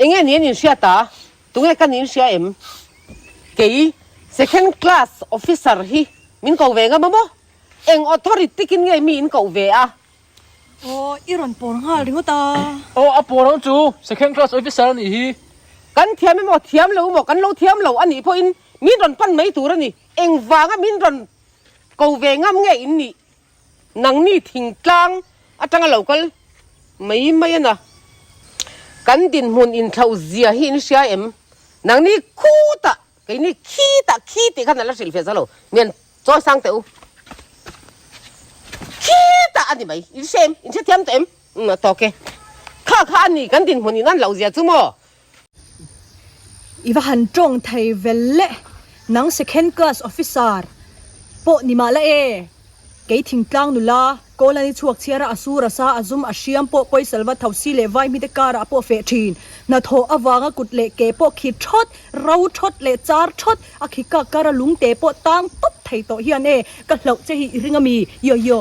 Enge ni an inhriat a? Tunge ka nih inhria em? Kei second class officer hi min ko ve ngam a maw? Eng authority kin nge mi in koh ve a? Aw, i rawn pawr nghal ringawt a. Aw, a pawr ang chu, second class officer a nih hi. Kan thiam emaw thiam lo emaw kan lo thiam lo a nih pawhin min rawn pan mai tur a ni. Engvanga min rawn ko ve ngam nge in nih? Nangni thingtlang atanga lo kal mai mai a na. Kan dinhmun inthlauh zia hi in hria em? Nangni khutah, keini khitah khi tih khan a la hrilh feh zo lo. Mian chawi sang teh u. Khitah a ni mai. In hria em? In hrethiam tawh em? Umm a tawk e. Kha kha a ni kan dinhmun in an loh zia chu maw? I va han tawng thei vel le, nang second class officer pawh ni mah la e, kei thingtlang nula, Kawlani chhuak chhiara a sur a sa a zum a hriam pawh pawisalva thosi leh vaihmite karah pawh feh thin, hnathawh avanga kut leh ke pawh khi thawt, ro thawt leh char thawt, a khi kak kara lungte pawh tang tawp thei tawh hian e, ka hlauh che hi i ring a mi, yo yo.